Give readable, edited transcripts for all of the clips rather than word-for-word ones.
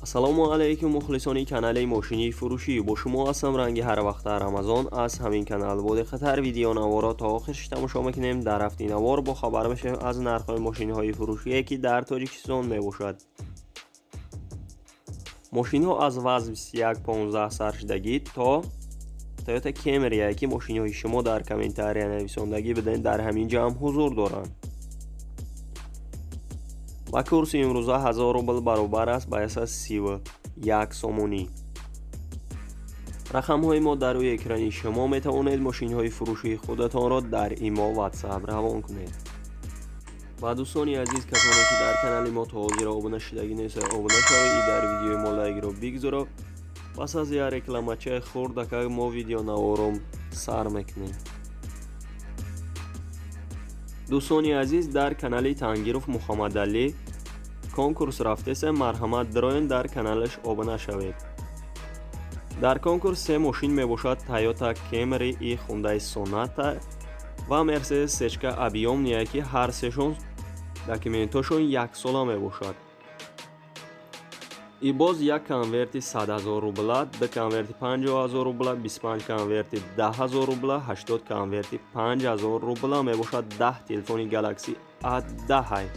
Ассалому алайкум мухлисони канали мошини фурӯшӣ. Бо шумо ҳастам ранги ҳар вақта Рамазон аз ҳамин канал. Бо диққаттар видеонаворро то охирш тамошо мекунем. Дар ҳафти навор бо хабар мешавем аз нархҳои мошинҳои фурӯшие, ки дар Тоҷикистон мебошад. Мошинҳо аз ВАЗ 2115 саршудагӣ то Toyota Camry, ки мошинҳои шумо дар комментария нависондагӣ бидед, дар ҳамин ҷамъ ҳузур доранд. Ва курси имрӯза 1000 рубл баробар аст ба 131 сомонӣ. Рақамҳои мо дар рӯи экрани шумо, метавонед мошинҳои фурӯшии худатонро дар имо, WhatsApp равон кунед. Ва дӯстони азиз, касоне ки дар канали мо то ҳозир обуна шудагӣ нестед, обуна шавед и дар видеои мо лайкро бигзоро. Пас аз як рекламачаи хурдакак мо видеонавором сар мекунем. Дӯстони азиз, дар канали Тангиров Муҳаммадалӣ конкурс рафтеса, марҳамат дароен, дар каналаш обуна шавед. Дар конкурс се мошин мебошад: Toyota Camry и Hyundai Sonata ва Mercedes Сечка объёмная, ки ҳар сешон документошон яксола мебошад. И боз як конверти 100 000 рубла, ду конверти 50 000 рубла, 25 конверти 10 000 рубла, 80 конверти 5 000 рубла мебошад. 10 телефони Galaxy A10.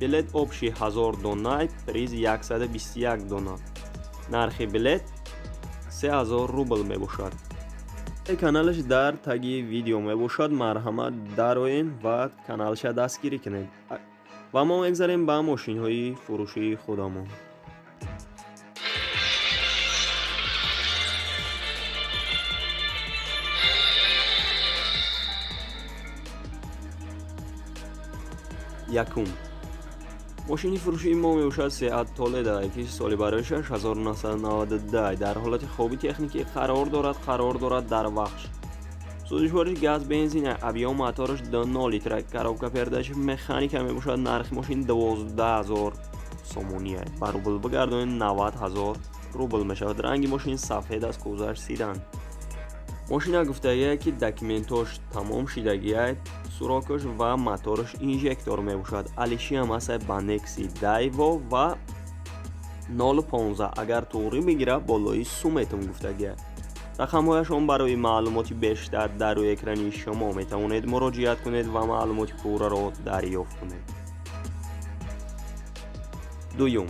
Билет общий 1000 дона, приз 121 дона. Нархи билет 3000 рубл мебошад. Каналаш дар таги видео мебошад, марҳамат дароен ва каналша дастгирӣ кунед. Ва мо мегзарем ба мошинҳои фурӯшии худамон. Якум мошини фурӯшии мо мебошад Seat Toledo, ки соли барои 1992, дар ҳолати хоби техникӣ қарор дорад дар Вахш. Сӯзишвориш газ бензин, объём мотораш 2,0 литра, коробка передач механика мебошад. Нархи мошин 12 000 сомонӣ, ба рубл бигардонед, 90 000 рубл мешавад. Ранги мошин сафед аст, кузоваш седан. Мошина гуфтагие, ки документош тамом шидагия, срокаш ва мотораш инжектор мебошад. Алишиам аст ба Некси Дайво ва 015, агар туғрӣ бигира, болои суметум гуфтагия. Рақамҳояшон барои маълумоти бештар дар рӯи экрани шумо, метавонед муроҷиат кунед ва маълумоти пурраро дарёфт кунед. Дуюм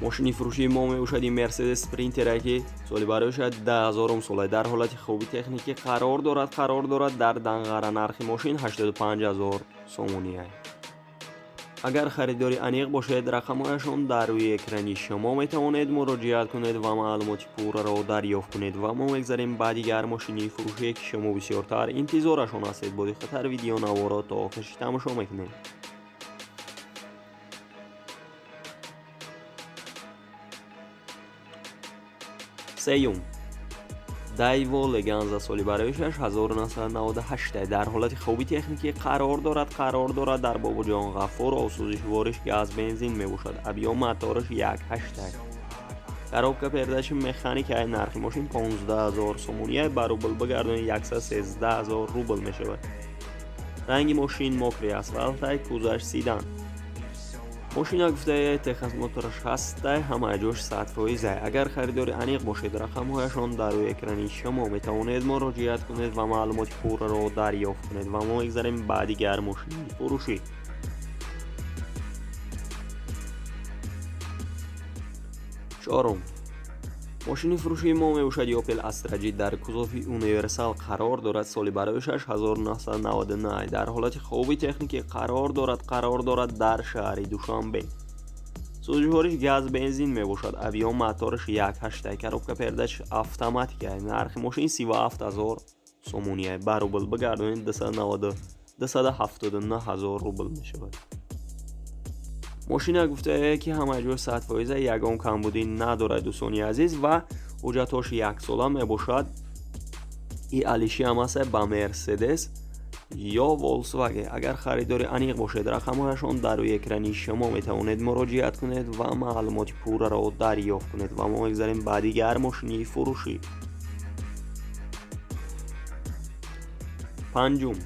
мошини фурӯшии мо мебошад ин Мерседес Спринтере, ки соли барои 2000 сола, дар ҳолати хуби техникӣ қарор дорад дар Данғара. Нархи мошин 85 000 сомонӣ. Агар харидори аниқ бошед, рақамҳояшон дар рӯи экрани шумо, метавонед муроҷиат кунед ва маълумоти пурраро дарёфт кунед. Ва мо мегзарем ба дигар мошини фурӯшие, ки шумо бисёртар интизорашон ҳастед. Бо диққаттар видеонаворо то охирш тамошо мекунем. Сеюм Дайво Леганза, соли барои 1998, дар ҳолати хуби техникӣ қарор дорад дар Бобоҷон Ғафуров. Сӯзишвориш газ бензин мебошад, объём мотораш 1,8, коробка передачи механика. Нархи мошин 15 000 сомонӣ, ба рубл бигардонед, 113 000 рубл мешавад. Ранги мошин мокрый асфалтай, кузоваш седан. Мошина гуфтае, техосмотраш ҳастай, ҳамаи ҷош 100%. Агар харидори аниқ бошед, рақамҳояшон дар рӯи экрани шумо, метавонед муроҷиат кунед ва маълумоти пурраро дарёфт кунед. Ва мо мегзарем ба дигар мошини фурӯшӣ. Чорум мошини фурӯшии мо мебошад Opel Astra J, дар кузови универсал қарор дорад. Соли барои 1999, дар ҳолати хуби техникӣ қарор дорад дар шаҳри Душанбе. Сӯзишвориш газ бензин мебошад, объём мотораш 1,8, коробка передач автоматика. Нархи мошин 37 000 сомонӣ, ба рубл бигардонед, 279 000 рубл мешавад. Мошина гуфтае, ки ҳамаи ҷой 100%, ягон камбудӣ надорад, дӯстони азиз, ва ҳуҷҷатҳош яксола мебошад. И алишиам аст ба Мерседес ё Волксваген. Агар харидори аниқ бошед, рақамҳояшон дар рӯи экрани шумо, метавонед муроҷиат кунед ва маълумоти пурраро дарёфт кунед. Ва мо мегзарем ба дигар мошини фурӯшӣ. Панҷум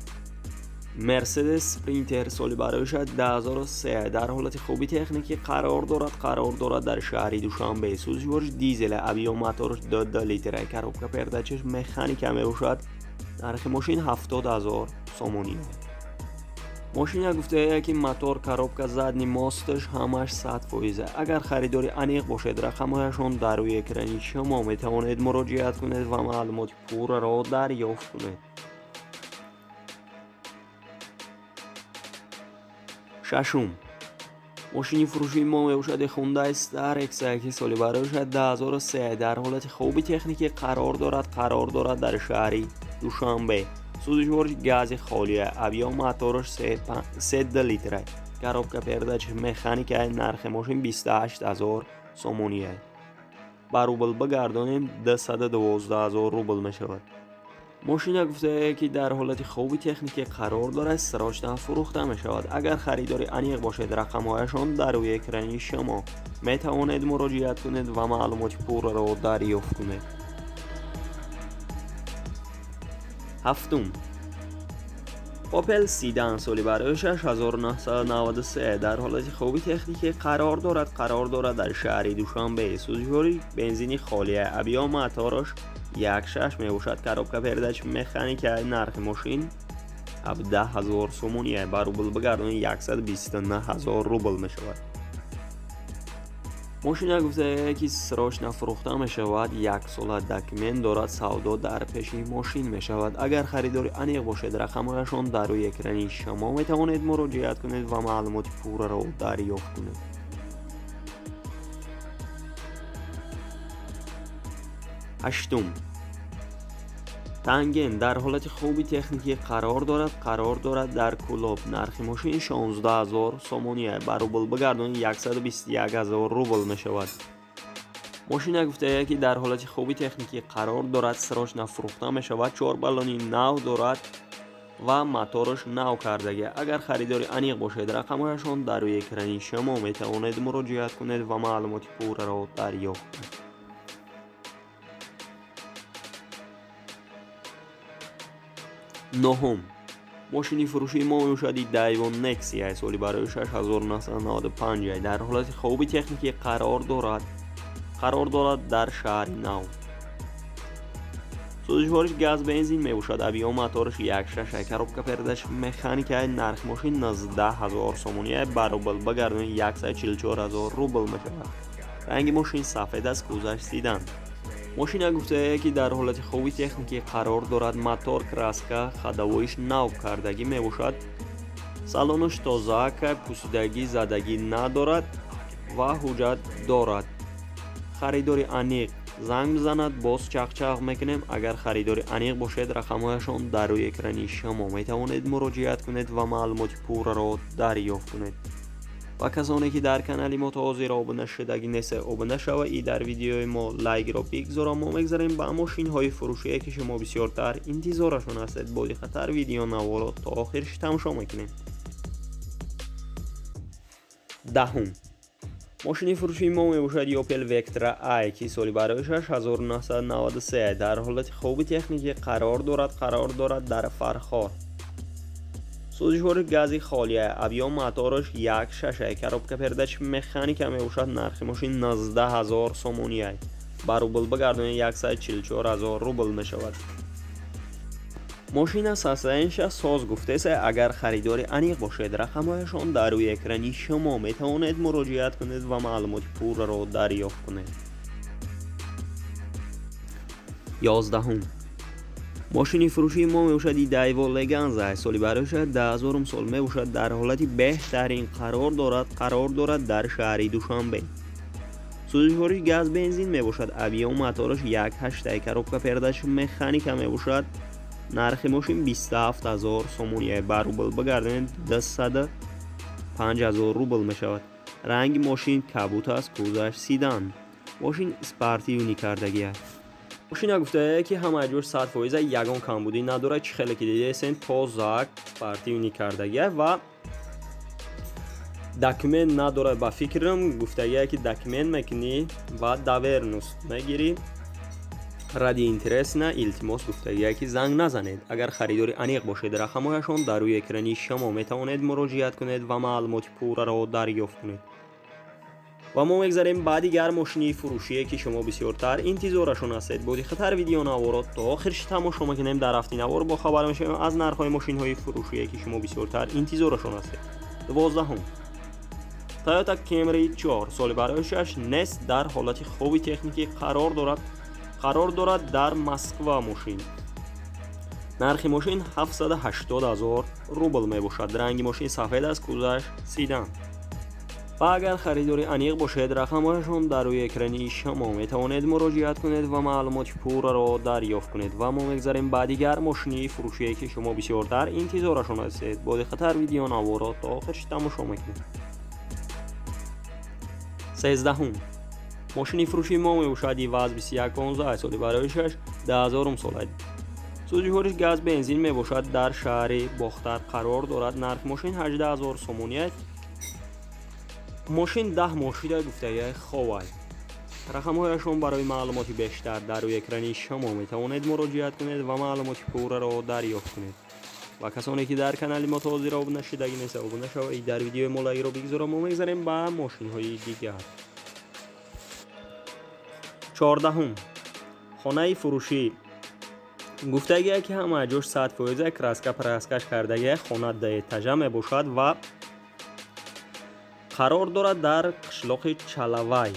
Мерседес Спринтер соли барои 2003 дар ҳолати хуби техникӣ қарор дорад дар шаҳри Душанбе. Сӯзишвориш дизел, объём мотораш 2 литр, коробка передачаш механика мебошад. Нархи мошин 70 000 сомонӣ. Мошина гуфтае ки мотор, коробка, задний мосташ ҳамаш 100%. Агар харидори аниқ бошед, рақамҳояшон дар рӯи экрани шумо метавонед муроҷиат кунед ва маълумоти пурраро дарёфт кунед. Шашум. Мошини фурӯшии мо мебошад Hyundai Starex, ки соли барои 2003 дар ҳолати хуби техникӣ қарор дорад дар шаҳри Душанбе. Сӯзишвориш гази холия, объём мотораш 3 литр, коробка передач механика, нархи мошин 28 000 сомонӣ. Ба рубл бигардонем 212 000 рубл мешавад. Мошина гуфтае ки дар ҳолати хуби техникӣ қарор дорад, срочно фурӯхта мешавад. Агар харидори аниқ бошед, рақамҳояшон дар рӯи экрани шумо метавонед муроҷиат кунед ва маълумоти пурраро дарёфт кунед. Ҳафтум. Opel Sedan соли барои 1993 дар ҳолати хуби техникӣ қарор дорад дар шаҳри Душанбе. Сӯзишвори бензини холия, объём мотораш 1.6 мебошад, коробка передач механика, нархи мошин 17 000 сомонӣ. Ба рубл бигардонед 129 000 рубл мешавад. Мошина гуфтае ки срочно фурӯхта мешавад, як сола документ дорад, савдо дар пеши мошин мешавад. Агар харидори аниқ бошед, рақамҳояшон дар рӯи экрани шумо метавонед муроҷиат кунед ва маълумоти пурраро дарёфт кунед. Ҳаштум. Танген дар ҳолати хуби техникӣ қарор дорад дар Кӯлоб. Нархи мошин 16 000 сомонӣ. Ба рубл бигардонед 121 000 рубл мешавад. Мошина гуфтае ки дар ҳолати хуби техникӣ қарор дорад, срочно фурӯхта мешавад, 4 баллони нав дорад ва мотораш нав кардагӣ. Агар харидори аниқ бошед, рақамҳояшон дар рӯи экрани шумо метавонед муроҷиат кунед ва маълумоти пурраро дарёфт кунед. Нуҳум. Мошини фурӯшии мо мебошад Daewoo Nexia соли барои 1995 дар ҳолати хуби техникӣ қарор дорад дар шаҳри Нав. Сӯзишвориш газ бензин мебошад, объём мотораш 1.6, коробка передач механика, нархи мошин 19 000 сомонӣ. Ба рубл бигардонед 144 000 рубл мешавад. Ранги мошин сафед аст, кузаш седан. Мошина гуфтае ки дар ҳолати хуби техникӣ қарор дорад, мотор, краска, ходовоиш нав кардагӣ мебошад. Салонаш тоза, пусидагӣ, задагӣ надорад ва ҳуҷҷат дорад. Харидори аниқ занг бизанад, боз чақчақ мекунем. Агар харидори аниқ бошед, рақамҳояшон дар рӯи экрани шумо метавонед муроҷиат кунед ва маълумоти пурраро дарёфт кунед. Ва касоне ки дар канали мо то ҳозир обуна шудагӣ нестед, обуна шава и дар видеои мо лайкро бигзора. Мо мегзарем ба мошинҳои фурӯшие ки шумо бисёртар интизорашон ҳастед. Бо диққаттар видео наворо то охирш тамошо мекунем. Даҳум. Мошини фурӯшии мо мебошад Opel Vectra i ки соли барои 1993 дар ҳолати хуби техникӣ қарор дорад дар Фархор. Сӯзишвори гази холия, объём мотораш 1.6, коробка передач механика мебошад. Нархи мошин 19 000 сомонӣ. Ба рубл бигардонед 144 000 рубл мешавад. Мошина состоянияша соз гуфтеса. Агар харидори аниқ бошед, рақамҳояшон дар рӯи экрани шумо метавонед муроҷиат кунед ва маълумоти пурраро дарёфт кунед. 11. Мошини фурӯшии мо мебошад Daewoo Leganza соли барои 2000 сол мебошад, дар ҳолати беҳтарин қарор дорад дар шаҳри Душанбе. Сӯзишвориш газ бензин мебошад, объём мотораш 1.8, коробка передач механика мебошад. Нархи мошин 27 000 сомонӣ. Ба рубл бигардонед 205 000 рубл мешавад. Ранги мошин кабут аст, кузаш седан. Мошин спортивный кардагӣ аст. Мошина гуфтае ки ҳамаи ҷош 100% ягон камбудӣ надорад. Чӣ хеле ки дидесен, тоза спортивный кардагӣ ва документ надорад. Ба фикрам гуфтагие ки документ мекунӣ ва доверенность мегирӣ Ради интереса, илтимос гуфтагие, ки занг назанед. Агар харидори аниқ бошед, рақамҳояшон дар рӯи экрани шумо, метавонед муроҷиат кунед ва маълумоти пурраро дарёфт кунед. Ва мо мегзарем ба дигар мошини фурӯшие, ки шумо бисёртар интизорашон ҳастед. Бо диққаттар видеонаворо то охирш тамошо мекунем. Дар рафти навор бохабар мешавем аз нархҳои мошинҳои фурӯшие, ки шумо бисёртар интизорашон ҳастед. 12-ҳум, Toyota Camry 4, соли бароишаш нест, дар ҳолати хуби техникӣ қарор дорад дар Москва мошин. Нархи мошин 780 ҳазор рубл мебошад. Ранги мошин сафед аст, кузоваш седан. Ва агар харидори аниқ бошед, рақамҳояшон дар рӯи экрани шумо, метавонед муроҷиат кунед ва маълумоти пурраро дарёфт кунед. Ва мо мегзарем ба дигар мошини фурӯшие, ки шумо бисёртар интизорашон ҳастед. Бо диққаттар видеонаворо то охирш тамошо мекунед. 13-ҳум мошини фурӯшии мо мебошад ИВАЗ 2115, соли бароишаш 2000 сола, сӯзишвориш газ, бензин мебошад. Дар шаҳри Бохтар қарор дорад. Нархи мошин 18 ҳазор сомонӣ аст. Мошин 10 моҳ шуда, гуфтагиҳои ховай. Рақамҳояшон барои маълумоти бештар дар рӯи экрани шумо, метавонед муроҷиат кунед ва маълумоти пурраро дарёфт кунед. Ва касоне ки дар канали мо то ҳозир обуна шудагӣ нест, обуна шавед, дар видеои мо лайкро бигзорам. Мо мегзарем ба мошинҳои дигар. 14-ҳум хонаи фурӯшӣ гуфтагие, ки ҳама ҷош 100%, краска праскаш кардагия. Хона дуэтажа мебошад ва қарор дорад дар қишлоқи Чалавай.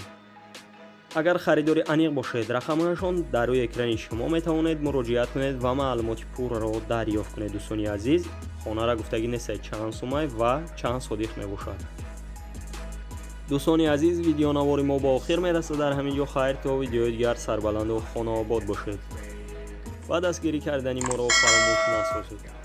Агар харидори аниқ бошед, рақамҳояшон дар рӯи экрани шумо, метавонед муроҷиат кунед ва маълумоти пурраро дарёфт кунед. Дӯстони азиз, хонара гуфтагӣ нестед, чанд сумай ва чанд сотих мебошад. Дӯстони азиз, видеонавори мо ба охир мерасад дар ҳамин ҷо. Хайр, то видеои дигар сарбаланду хонаобод бошед ва дастгирӣ кардани моро фаромӯш насозед.